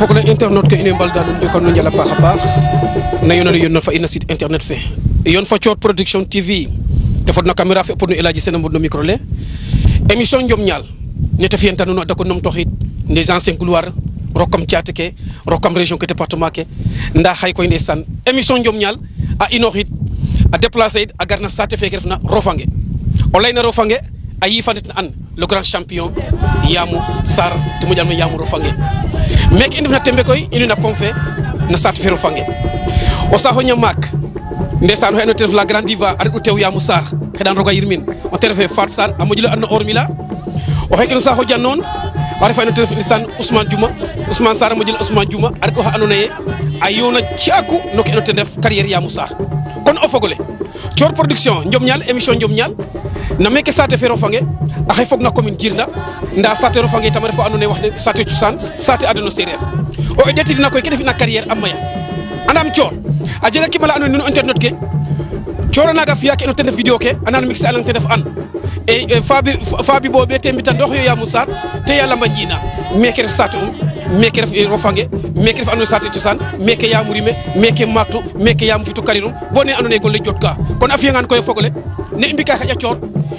foog la internet ke ine mbal daanu njokkan no njala paax a paax na yoona yoon fa ina site internet fe yoon fa Thior Production TV te fod na caméra fe pour no Elhadji Sene mbod no micro le émission Njom Ñaal nete fiyenta nuun a dako nom toxid des anciens gloires rokam caate ke rokam région ke département ke nda xay koy ndeysaan émission Njom Ñaal a inoxid a déplacer it a garna saate fe ke refna Rofange o leyna Rofange a yifanit na an le grand champion Yamou Sarr te moƴan me Yamou Rofange meke i ndefna tembe koy inu na pom fe na saate fe Rofange o saaxo ña maak ndeysaan oxe ando te ref la grande diva a re'u tew Yamou Sarr xeɗan roga yirmin o te refe Fat Sarr a moƴo le andna hormila o xeke no saaxo jan noon a refa ando te ref ndeysaan Ousmane Diouma Ousmane Sarr a moƴo le Ousmane Diouma a re'u xa andoona yee a yoona caaku no ke ando ten ref carrière Yamou Sarr kon o fogole Thior Production Njom Ñaal émission Njom Ñaal na meke saate fe Rofange a xay fog na commune Djirnda nda saate Rofange tam a refa andoona yee wax de saate cosaan saate adno seereer o i ɗeetidina koy ke defina carrière a maya andam Thior a jega kimala andoona yee nuno internet ke Thior a naga fi'a ke no ten ref vidéo ke a nan mixé alang ten ref an e Fabi Boɓe te mbitandox yo Yamou Sarr te ya lamba njina meke ref saate meke ref Rofange meke ref andoona yee saate cosaan meke Yamou Rimé meke Maktu meke Yamou fitu karirum bo ne andoona yee golle jot ka kon a fi'angaan koy o fogole ne i mbika xaƴa Thior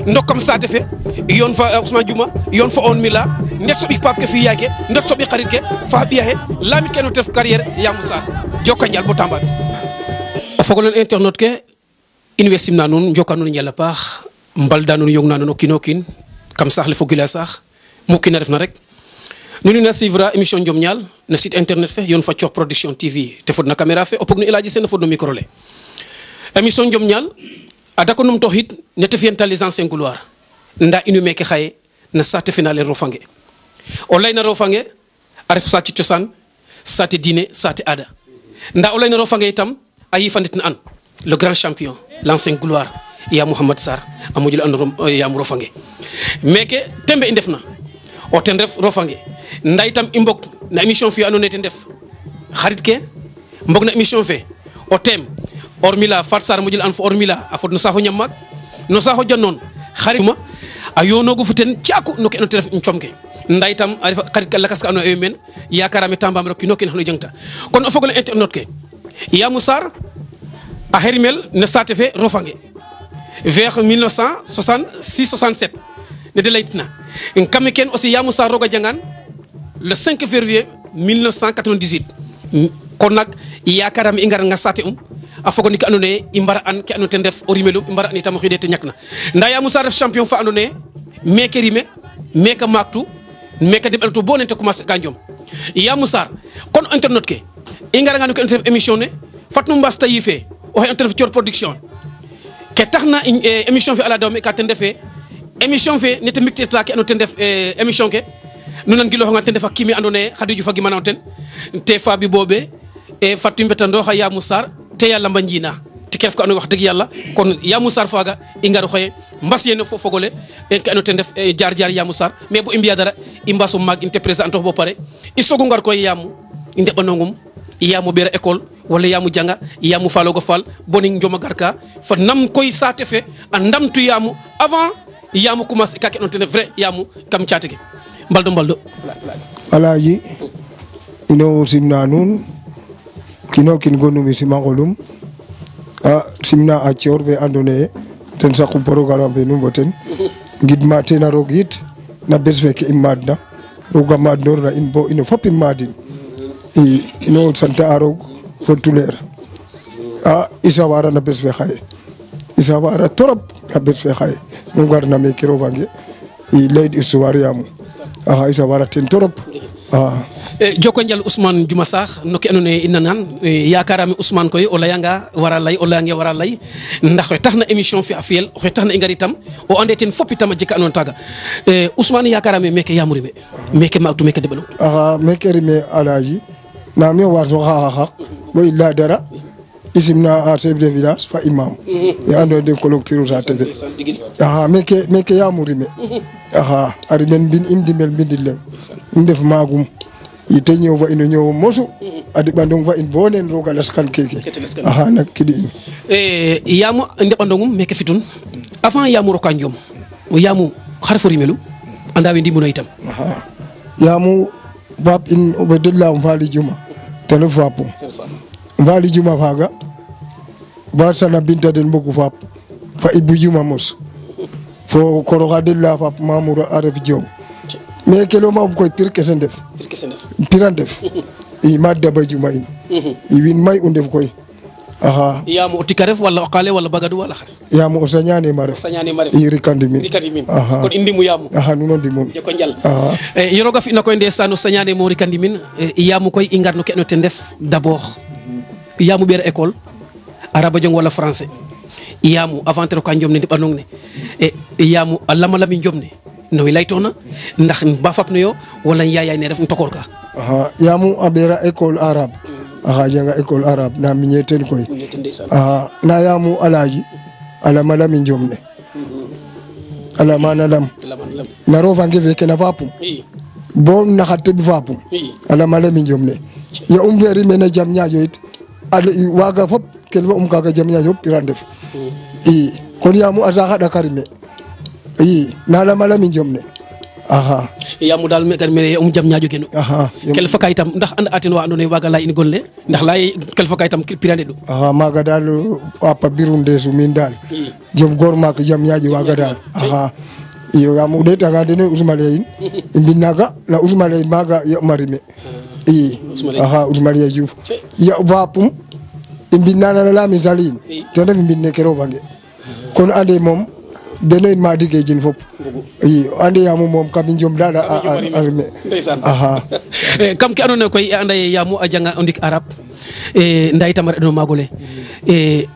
ndokam saate fe yoon fa Ousmane Diouma yoon fa on mila ndet soɓi paap ke fiya ke ndet soɓi xarit ke fa ɓiya xe lamit ke no te ref carrière Yamou Sarr joka njal bo tamba a fogole internet ke in way simna nuun njoka nuun njal a paax mbalda nuun yong na nuun o kiin o kiin kam saax le fo gila saax mu kiin a refna rek nuun na suivre émission Njom Ñaal na site internet fe yoon fa Thior Production TV te fod na caméra fe o pog no Elhadji Sene fod no micro le émission Njom Ñaal a dako num toxid nete fiyenta les anciens gloires nda inu meke xaye na saate fe na leen Rofange o leyna Rofange a ref saate cosaan saate diine saate aada nda o leyna Rofange itam a yifandit na an le grand champion l'ancien gloire Ya Mouhamad Sarr a moƴo le and Yamou Rofange meke tembe i ndefna o ten ref Rofange nda itam i mbog na émission fe andoona yee ten ref xarit ke mbog na émission fe o teem hormila Fat Sarr moƴo le and fo hormila a fod no saaxo ñam maak no saaxo jan noon xarituma a yoonoogu fo ten caaku no ke andoona yee ten ref com ke nda itam a refa xarit lakas ka andoona yee meen yakarame Tamba rek kiin o kiin xano jangta kon o fogole internet ke Yamou Sarr a xerimel no saate fe Rofange vers 1966-67 ne de laytna kame ken aussi Yamou Sarr roga jangan le 5 février 1998 kon nak yakaram i ngar nga saate a fogo ni ke andoona yee i mbara an ke andoona ten ref o rimelum i mbara an itam o xiide te ñakna nda Yamou Sarr ref champion fa andoona yee meke rime meke maktu meke deɓaltu bo nente commencer ka njom Yamou Sarr kon internet ke i ngaranga no ke andoona yee émission ne fat nu mbasta yife o xe internet Thior Production ke taxna émission fe ala dawme ka ten refe émission fe nete micteta ke andoona ten ref émission ke nu nan giloxonga ten ref a kimi andoona yee Khady Diouf a gimana o ten te Fabi Boɓe e fatu mbetandooxa Yamou Sarr te ya lamba njina te ke ref ka andoona yee wax dëgg yàlla kon Yamou Sarr faaga i ngaru xaye mbas yene fo fogole ke andoona ten ref jaar jaar Yamou Sarr mais bo i mbiya dara i mbaso maag in te présenter ox bo pare i soogo ngar koy Yamou i ndeɓanongum Yamou ɓeera école wala Yamou janga Yamou falogo fal boni njoma garka fa nam koy saate fe a ndamtu Yamou avant Yamou commencer ka ke andoona ten ref vrai Yamou kam caate ke mbaldo Elhadji ino simna nuun kino kin gonumi simangolum a simna a Thior fe andoona yee ten saqu programme fe nuun fo ten ngidma ten a roog yit na bes feke i maadna roog a maadnoor na in bo ino fop i maadin i ino sant a roog fo tuleer a i sawara na bes fe xaye i sawara trop na bes fe xaye nu ngarna meke Rofange i leyid histoire Yamou axa i sawara ten trop joko njal Ousmane Diouma Sarr no ke andoona yee i nanan yakarame Ousmane koy o layanga wara lay o layange wara lay ndax oxe taxna émission fe a fiyel oxe taxna i ngar itam o ande ten fop itam a jeg ka andoona taaga Ousmane yakarame meke Yamou Rimé meke maaktu meke deɓanong axa meke rime Elhadji nam yo warto xaxa xaq bo i leya dara i simna a chef de village fa imam ye andoona yee den collecteur saate fe axa meke Yamou Rimé axa a rimel mbin im dimel mbindil leŋ i ndef maagum yite ñëw fa in o ñëw mosu a deɓandong fa in bo neen roog a laskan keke axa nak kiɗi in Yamou ndeɓandongum meke fitun avant Yamou roka Njom Yamou xar fo rimelum anda we ndimuna itam Yamou fap in o bedella Mfali Juma tene fapu Mfali Juma faga ba sana binta den boku fap fa Ibu Juma mos fo koroga della fap Mamour aref Diom mais kelo ma koy pir kesen def piran def I madda ba Juma in I win may undef koy aha yamu o tikaref walla o qale walla bagadu walla xar yamu o sañane mare I rikandi min kon indi mu yamu aha nuno dimon jeko njal yoroga fi na koy ndesano sañane mo rikandi min yamu koy i ngarno ke no te ndef d'abord yamu ɓeera école araba jong walla français yamu aventure ka jomne ndiɓanong ne yamu a lamalami jomne no wi laytona ndax ba fapno yo walla yayay ne ref tokor ka aha yamu a ɓeera école arabe aha janga école arabe na miñeten koy aha na yamu alaji ala malami jomne ala mana lam na rofa ngeve kena fapum bo na khatte bi fapum ala malami jomne ya umberi mena jam nyaajo it ala waga fop kelba kaga jam nyaajo pirandef kon yamu asa khada karime na ala malami jomne aha yamu dal me kan me jam ñaajo genu aha kel fa kay tam ndax and atin wa andone waga lay in golle ndax lay kel fa kay tam pirane du aha maga dal apa birunde su min dal jom gor mak jam ñaajo waga dal aha iyo yamu de taga dene usmale in binaga na usmale maga yo marime aha usmale Diouf ya vapum imbinana la mi salin to na mbinne kero bange kon ande mom dene ma dige jin fop ande yamu mom kam jom dala arme aha kam ki andone koy anda yamu a janga ondik arab nday tamar do magole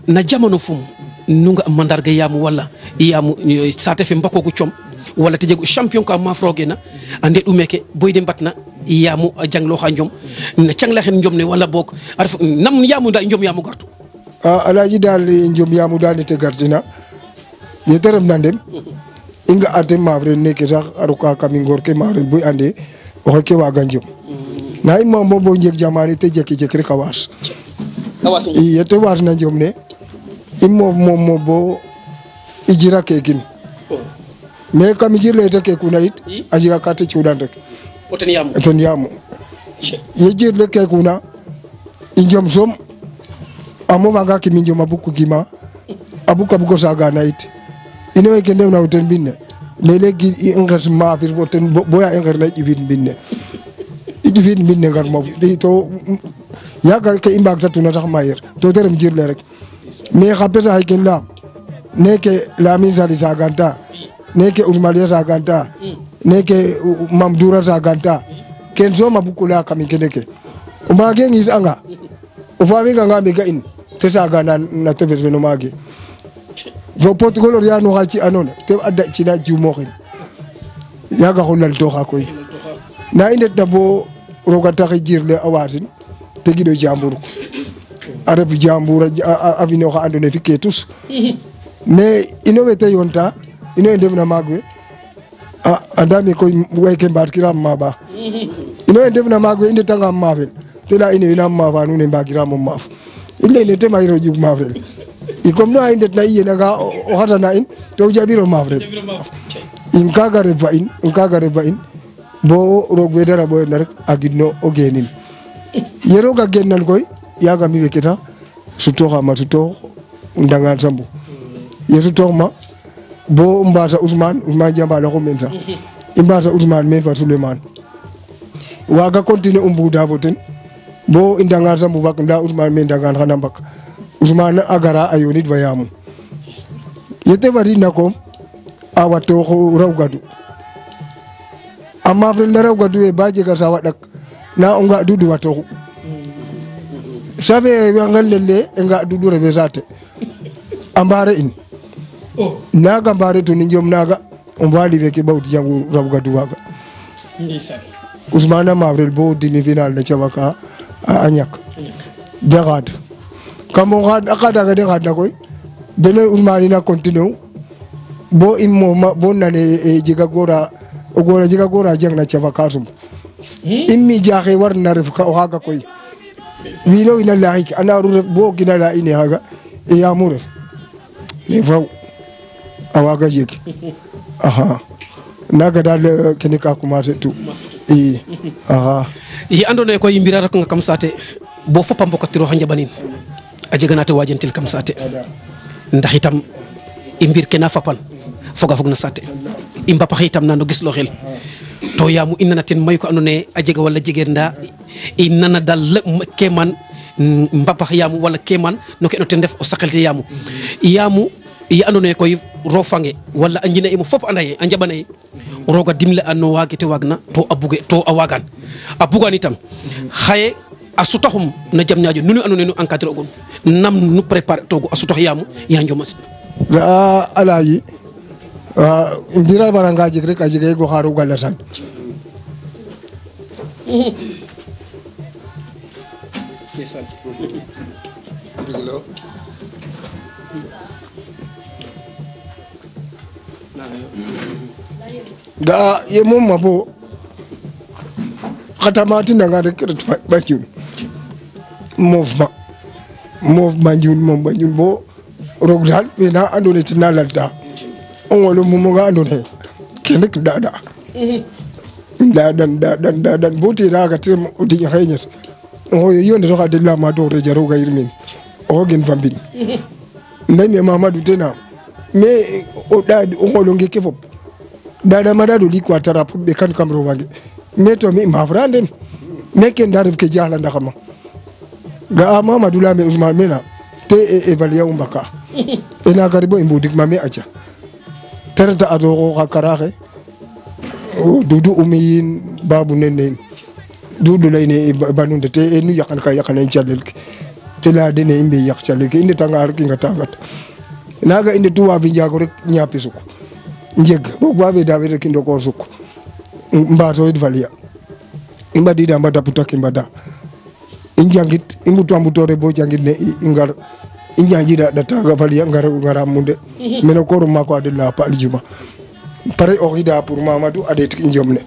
na jamono fum nunga mandarga yamu walla yamu sate fe mbako gu com walla te jegu champion ka ma frogena ande dumeke boyde batna yamu janglo xa njom na cangla hen njom ne walla bok arf nam yamu da njom yamu gartu alaji dal njom yamu dal te gartina ye terem nandem inga ate mavre neke sax aruka kamingor ke mavre boy ande o ke wa ganjom na immo bo njek jamani te jeki jeki rek awas yete was na njom ne immo mo bo ijira kekin mais kam jirle te ke kuna it ajiga kate chudan rek oten yamu ye jirle ke kuna injom som amo maga ki minjom abuku gima abuka buko saga na it ino ke ndem na uten binne lele gi ngas ma fir boten boya ngar na ibin binne ngar mo de to yaga ke imbak satuna tax mayer to derem jirle rek mais xapesa hay ken la neke la misali saganta neke urmalia saganta neke mamdura saganta ken so mabukula kami keneke umage ngis anga ufawe nga mega in te sagana na tebes no mage do Portugal ya no haci anone te adda ci na jumo xen yaga xolal to xa koy na indet da bo roga taxi jirle awasin te gido jambur arab jambur avino xa andone fi ketus mais ino wete yonta ino ndef na magwe andami koy wayke mbat kiram maba ino ndef na magwe inde tanga mafel te la ina mafa nu ne mbagira mom maf ille ne te mayro juk mafel comme no inde na iye naga o hata na in to jabiro mafel in kaga reba in bo rogwe dara boy na rek agidno o genin yero ga gennal koy yaga mi weketa suto xama suto ndangan sambu yesu torma bo mbasa Ousmane jamba la ko mensa imbasa Ousmane men fa Souleymane waga continuer umbuda voten bo indanga sambu bak nda Ousmane men dangan xana mbak Ousmane agara ayonit bayamu yete bari nako awato rawgadu amma fil rawgadu e baje ga sa wadak na onga dudu wato sabe wangal lele nga dudu rebe zate ambare in naga mbare to ni jom naga on wali veke bawti jangu rawgadu waga ndisa Ousmane Mavrel bo demi final na chabaka anyak degad kamo gad akada ga degad na koy dene Ousmane na continue bo immo bo nane jiga gora jiga gora jang na chabaka sum immi jaxe war na ref ka o haga koy wino ina laik ana ru bo kina la ine haga e ya muref ni faw awaga jek aha naga dal kene ka commencer tout aha yi andone ko yimbira rek nga kam saate bo fopam bokatiro xa njabanin a jega na te wajantil kam saate ndax itam i mbir ke na fapan foga fog na saate i mbapax itam na no gis lo xel to yamu i nana ten may ko andone a jega wala jegeer nda i nana dal ke man mbapax yamu wala ke man no ke no ten def o saqelte yamu yi andone koy rofange wala a njina imu fop andaye a njabane roga dimle an no wagete wagna to a buge to a wagan a bugan itam xaye a sutaxum na jam ñaajo nunu andone nu encadrer ogun nam nu préparer togu a sutax yamu ya njomas ga alaji mbira baranga jeg rek a jege go xaru gala san desan ga ye mom mabo khatamati ndanga rek bajun mouvement jun mom bajun bo rog dal be na andone tina lalta ongolo mo nga andone kenek dada dan boti raga tim udi haynyat o yonde to khade la ma do re jaro ga irmin o gen fambin ndai me mamadou tena me o dadi ongolo ngeke fop dada madado li ko tara pour be kan kamro wange me to mi ma franden me ken darif ke jahla ndaxama ga mamadou la me ousmane mena te évaluer umbaka ena garibo imbudik mame acha terta ado ko karaxe dudu umiyin babu nenen dudu layne banunde te enu yakal ka yakal en chalel te la dene imbe yak chalel ke inde tanga rek nga tagat naga inde tuwa bi njago rek ñapi suko njeg bo babe dawe rek ndo ko suko mbato id valia imbadi da mbada putake mbada injangit imbutu ambutore bo jangit ne ingar injangi da taga valia ngara munde meno ko mako adilla pa aljuma pare o hida pour mamadou adet injomne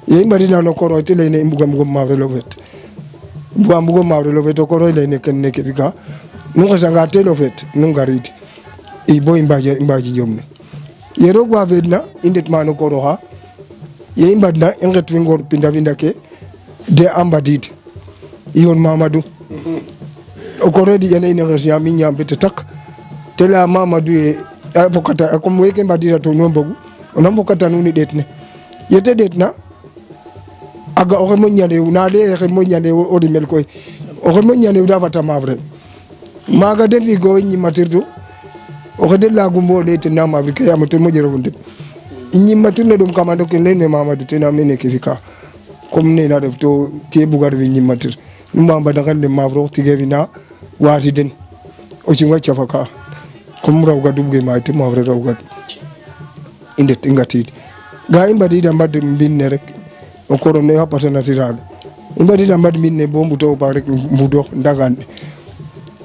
ye madina no koro tele ne mbugam gom mawre lo vet bu ambugo mawre lo vet ko roy le ken ne ke bika nu ko sanga telo vet nu ngarit e boy mbaji jomne ye ro gwa vedna indet mano koro ha ye mbadna enget wi ngor pinda ke de ambadid yon mamadou o koro di yana university mi nyambe tak tela mamadou e avocata comme weke mbadira to no mbogu onam bokata nuni detne yete detna aga o mo nyane na de re mo nyane o di mel koy o mo nyane da bata mavre maga den bi go nyi matirdu o de la gumbo de te na mavre ke amato mo jero wonde nyi matirne dum kamando ke lene mamadou tena mene ke fika comme ne na def to te bugar bi nyi matir numba da kan de mavro tige bina wati den o ci ngwa chafaka comme raw ga dubge ma te mavre raw ga indet ingatid ga imbadi da mbad binne rek o koro ne hapata natural imbadi da mbad minne bo mbuto ba rek mbudo ndagane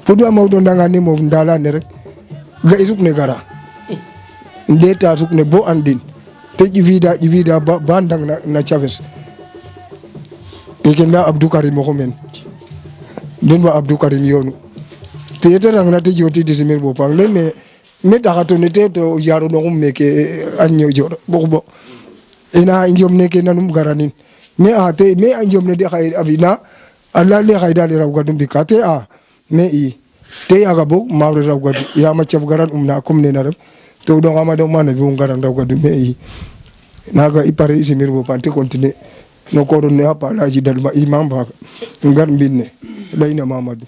pudu amawdo ndagane mo ndala ne rek ga isuk ne gara ndeta suk ne bo andin te jivida ba ndang na chaves ekenda abdou karim ko men den ba abdou karim yonu te yetara na te joti disimir bo pang le me taxato ne te to yaro no meke anyo jor bo ina njom ne ke nanum garanin me a te me njom ne de xay abina alla le xay dal raw gadum bi ka te a me i te ya ga bo mawre raw gadu ya ma cef garan na comme ne na rem to do ngama do mana bi garan raw gadu me i naga ipare isimir bo pante continue no ko do ne apa la ji dal ma imam ba ngar mbinne layna mamadou